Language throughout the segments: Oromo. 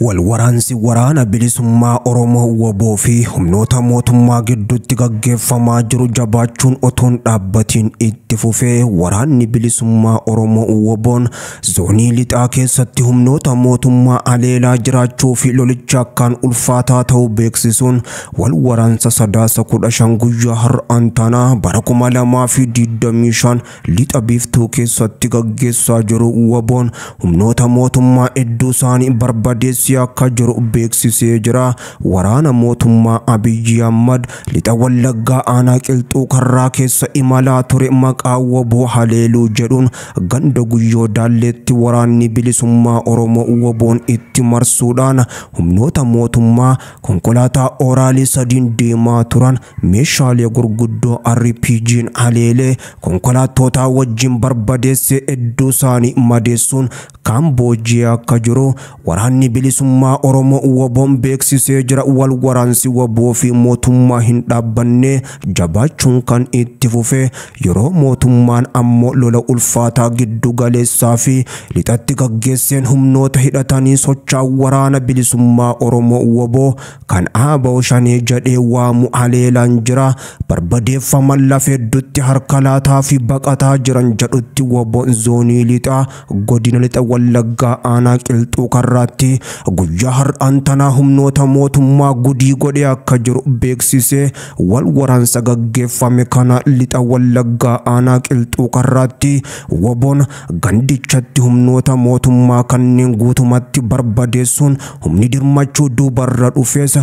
Walwaraansi waraana bilisummaa Oromoo WBO fi humnoota mootummaa gidduutti gaggeeffamaa jiru jabaachuun otoon dhaabbatiin itti fufee, waraanni bilisummaa Oromoo WBOn zoonii lixaa keessatti humnoota mootummaa aleelaa jiraachuu fi lolicha akkaan ulfaataa ta'uu beeksisuun, wal waraansa Sadaasa 15 guyyaa har'aan tanaa bara 2025 lixa biiftuu keessatti gaggeessaa jiru WBOn humnoota mootummaa hedduu isaanii barbadeessee akka jiru beeksisee jira. Waraana mootummaa Abiyyi Ahmad lixa Wallaggaa aanaa Qilxuu Karraa keessa imalaa ture maqaa WBO haleeluu jedhuun ganda Guyyoo Daalleetti waraanni bilisummaa Oromoo WBOn itti marsuudhaan humnoota mootummaa konkolaataa Oraalii sadiin deemaa turan meeshaalee gurguddoo RPG'n haleelee konkolaattota wajjin barbadeessee hedduu isaanii madeessuun kaan booji'ee akka jiru waraanni bilisummaa Oromoo WBOn beeksisee jira. Wal waraansi WBO fi mootummaa hin dhaabbanne jabaachuun kan itti fufe yeroo mootummaan ammoo lola ulfaataa giddu galeessaa fi lixatti gaggeesseen humnoota hidhatanii socho'an waraana bilisummaa Oromoo WBO kan ABO Shanee jedhee waamu haleelaan jira. Barbadeeffaman lafa hedduutti harka laataa fi baqataa jiran jedhutti WBOn zoonii lixaa godina lixa Wallaggaa aanaa Qilxuu Karraatti guyyaa har'aan tanaa humnoota mootummaa gudii godhee akka jiru beeksisee, wal waraansa gaggeeffame kana lixa Wallaggaa aanaa Qilxuu Karraatti WBOn gandichatti humnoota mootummaa kanneen guutumatti barbadeessuun humni dirmachuu duubarra dhufees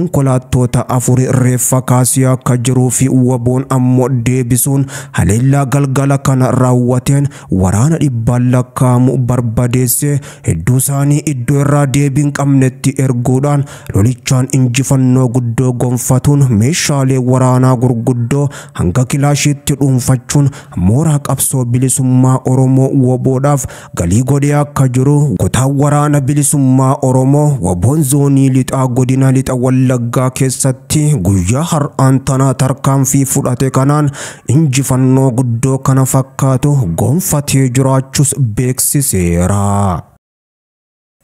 konkolaattota afur reeffa kaasee akka jiruu fi WBOn ammoo deebisuun haleellaa galgala kana raawwateen waraana dhibbaan lakkaa'amu barbadeessee hedduu isaanii iddoo irraa deebii hin qabnetti erguudhaan lolichaan injifannoo guddoo gonfatuun meeshaalee waraanaa gurguddoo hanga kilaashiitti dhuunfachuun mooraa qabsoo bilisummaa Oromoo WBOdhaaf galii godhee akka jiru kutaan waraana bilisummaa Oromoo WBOn zoonii lixaa godina lixa Wallaggaa keessatti guyyaa har'aan tanaa tarkaanfii fudhate kanaan injifannoo guddoo kana fakkaatu gonfatee jiraachuus beeksiseera.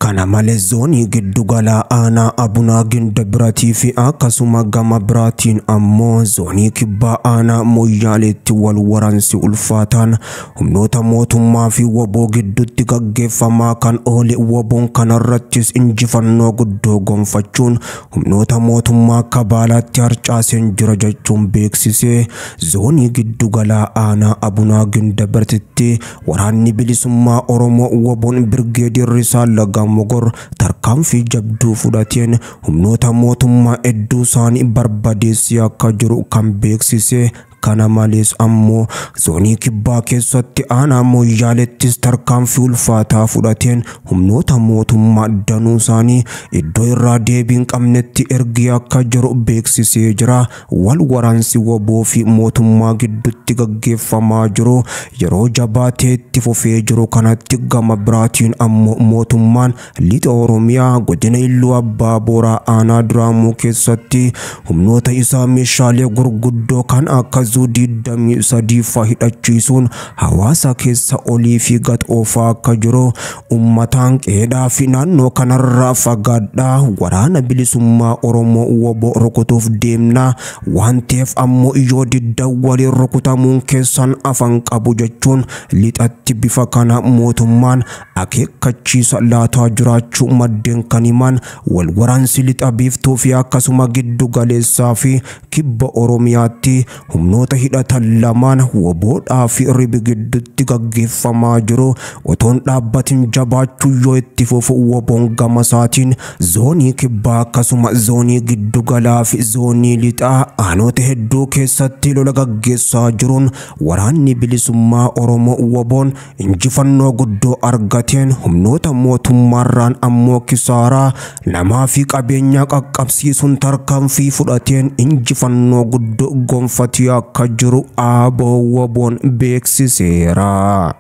Kana malees zoonii giddugalaa aanaa Abunaa Ginda Biratii fi akkasuma gama biraatiin ammoo zoonii kibbaa aanaa Moyyaaleetti wal waraansi ulfaataan humnoota mootummaa fi WBO gidduutti gaggeeffamaa kan oole, WBOn kanarrattis injifannoo guddoo gonfachuun humnoota mootummaa akka baalaatti harcaaseen jira jechuun beeksisee, zoonii giddugalaa aanaa Abunaa Ginda Biratitti waraanni bilisummaa Oromoo WBOn birgeedii Risaa Laga Mogor tarkaanfii jabduu fudhateen humnoota mootummaa hedduu isaanii barbadeessee akka jiru kan beeksise. Kana malees ammoo zoonii kibbaa keessatti aanaa Moyyaaleettis tarkaanfii ulfaataa fudhateen humnoota mootummaa danuu isaanii iddoo irraa deebii hin qabnetti ergee akka jiru beeksisee jira. Wal waraansi WBO fi mootummaa gidduutti gaggeeffamaa jiru yeroo jabaatee itti fufee jiru kanatti gama biraatiin ammoo mootummaan lixa Oromiyaa godina Illuu Abbaa Booraa aanaa Duraamuu keessatti humnoota isaa meeshaalee gurguddoo kan akka zuu 23 faa hidhachiisuun hawaasa keessa olii fi gad oofaa akka jiru, uummataan qeedhaa fi naannoo kanarraa fagaadhaa, waraana bilisummaa Oromoo WBO rukutuuf deemna waan ta'eef ammoo yoo diddan waliin rukutamuun keessan afan qabu jechuun lixatti bifa kana mootummaan akeekkachiisa laataa jiraachuu maddeen kan himan. Wal waraansi lixa biiftuu fi akkasuma giddu galeessaa fi kibba Oromiyaatti humnoota hidhatan lamaan WBOdhaa fi RIB gidduutti gaggeeffamaa jiru otoon dhaabbatin jabaachuu yoo itti fufu, WBOn gama isaatiin zoonii kibbaa akkasuma zoonii giddugalaa fi zoonii lixaa aanota hedduu keessatti lola gaggeessaa jiruun waraanni bilisummaa Oromoo WBOn injifannoo guddoo argateen humnoota mootummaarraan ammoo kisaaraa namaa fi qabeenyaa qaqqabsiisuun tarkaanfii fudhateen injifannoo guddoo gonfatee akka jiru ABO WBOn beeksiseera.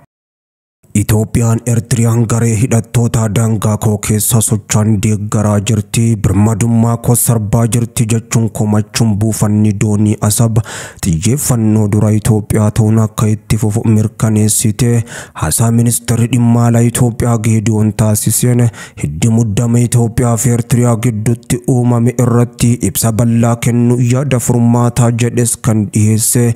Itoophiyaan Eertiriyaan garee hidhattoota daangaa koo keessa socho'an deeggaraa jirti, birmadummaa koo sarbaa jirti jechuun komachuun buufanni doonii Asab xiyyeeffannoo dura Itoophiyaa ta'uun akka itti fufu mirkaneessite. Haasaa ministeerri dhimma alaa Itoophiyaa Geediyoon taasiseen hiddi muddama Itoophiyaa fi Eertiriyaa gidduutti uumame irratti ibsa bal'aa kennu yaada furmaataa jedhes kan dhiyeesse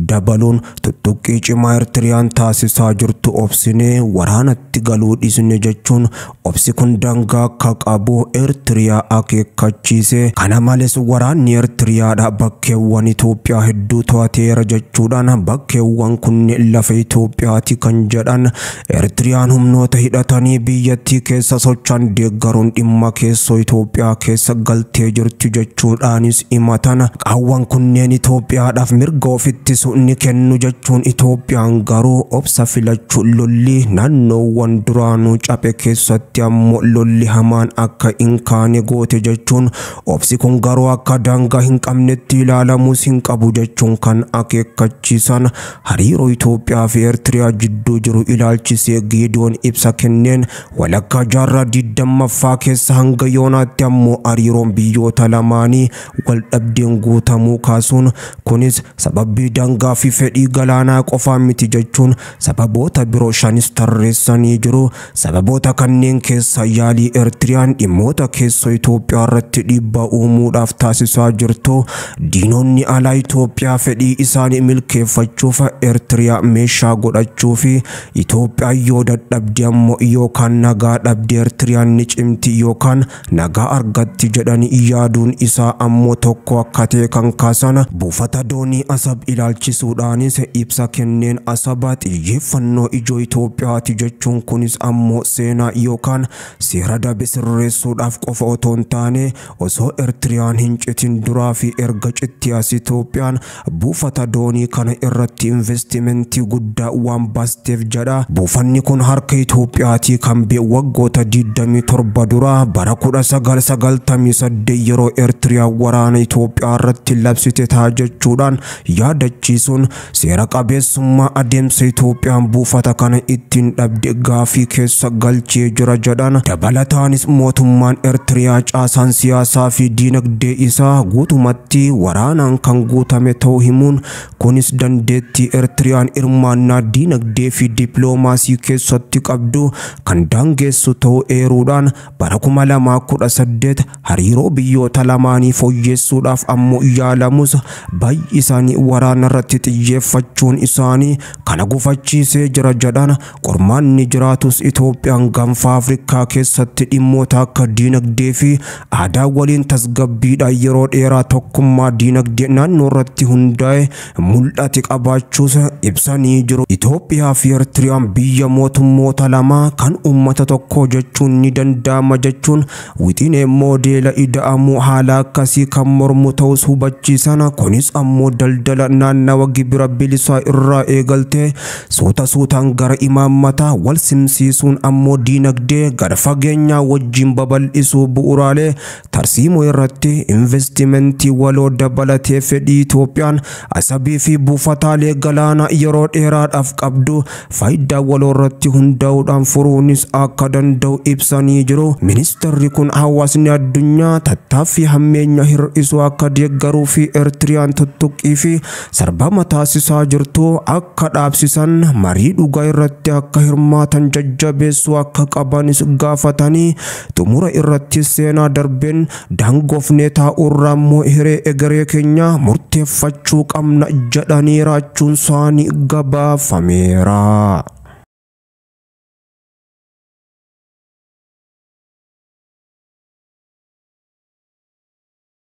dabaluun tuttuqqii cimaa Eertiriyaan taasisaa jirtu obsine waraanatti galuu dhiisne jechuun obsi kun daangaa akka qabu Eertiriyaa akeekkachiise. Kana malees waraanni Eertiriyaadha bakkeewwan Itoophiyaa hedduu to'ateera jechuudhaan bakkeewwan kunneen lafa Itoophiyaati kan jedhan Eertiriyaan humnoota hidhatanii biyyattii keessa socho'an deeggaruun dhimma keessoo Itoophiyaa keessa galtee jirti jechuudhaanis himatan. Qaawwan kunneen Itoophiyaadhaaf mirga ofittisuu ni kennu jechuun Itoophiyaan garuu obsa filachuu lolli naannoowwan duraanuu caphe keessatti ammoo lolli hamaan akka hin kaane goote jechuun obsi kun garuu akka daangaa hin qabnetti ilaalamuus hin qabu jechuun kan akeekkachiisan. Hariiroo Itoophiyaa fi Eertiriyaa jidduu jiru ilaalchisee Geediyoon ibsa kenneen walakkaa jaarraa 20ffaa keessa hanga yoonaatti ammoo hariiroon biyyoota lamaanii wal dhabdeen guutamuu kaasuun kunis sababii daangaa fi fedhii galaanaa qofaa miti jechuun sababoota biroo shanis tarreessanii jiru. Sababoota kanneen keessa yaalii Eertiriyaan dhimmoota keessoo Itoophiyaa irratti dhiibbaa uumuudhaaf taasisaa jirtu, diinonni alaa Itoophiyaa fedhii isaanii milkeeffachuuf Eertiriyaa meeshaa godhachuu fi Itoophiyaa yoo dadhabde ammoo yookaan nagaa dhabde Eertiriyaan ni cimti yookaan nagaa argatti jedhanii yaaduun isaa ammoo tokko akka ta'e kan kaasan. Buufata doonii Asab ilaalchisuudhaanis ibsa kenneen Asaba xiyyeeffannoo ijoo Itoophiyaati jechuun kunis ammoo seenaa yookaan seera dabe sirreessuudhaaf qofa otoo hin taane osoo Eertiriyaan hin citin duraa fi erga citti as Itoophiyaan buufata doonii kana irratti investimentii guddaa waan baasteef jedha. Buufanni kun harka Itoophiyaatii kan ba'e waggoota 27 dura bara 1998 yeroo Eertiriyaan waraana Itoophiyaa irratti labsite ta'a jechuudhaan yaadachiisuun seera qabeessummaa adeemsa Itoophiyaan buufata kana ittiin dhabde gaafii keessa galchee jira jedhan. Dabalataanis mootummaan Eertiriyaa caasaan siyaasaa fi diinagdee isaa guutumatti waraanaan kan guutame ta'uu himuun kunis dandeettii Eertiriyaan hirmaannaa diinagdee fi dippiloomaasii keessatti qabdu kan daangessu ta'uu eeruudhaan bara 2018 hariiroo biyyoota lamaanii fooyyessuudhaaf ammoo yaalamus baay'isanii waraana irratti xiyyeeffachuun isaanii kana gufachiisee jira jedhan. Qormaanni jiraatus Itoophiyaan gaanfa Afrikaa keessatti dhimmoota akka diinagdee fi aadaa waliin tasgabbiidhaan yeroo dheeraa tokkummaa diinagdee naannoo irratti hundaa'e mul'ate qabaachuus ibsanii jiru. Itoophiyaa fi Eertiriyaan biyya mootummoota lama kan uummata tokko jechuun ni danda'ama jechuun wixinee moodeela ida'amuu haala akkasii kan mormu ta'us hubachiisan. Kunis ammoo daldala naannawa gibira bilisaa irraa eegaltee suuta suutaan gara imaammataa wal simsiisuun ammoo diinagdee gara fageenyaa wajjin babal'isuu bu'uuraalee tarsiimoo irratti investimentii waloo dabalatee fedhii Itoophiyaan Asabii fi buufataalee galaanaa yeroo dheeraadhaaf qabdu faayidaa waloo irratti hundaa'uudhaan furuunis akka danda'u ibsanii jiru. Ministeerri kun hawaasni addunyaa tattaaffii hammeenya hir'isuu akka deeggaruu fi Eertiriyaan tuttuqqii fi sarbama taasisaa jirtu akka dhaabsisan marii dhugaa irratti akka hirmaatan jajjabeessuu akka qabanis gaafatanii xumura irratti seenaa darbeen daangoofnee taa'uurraa immoo hiree egeree keenya murteeffachuu qabna jedhanii raachuun isaanii gabaafameera.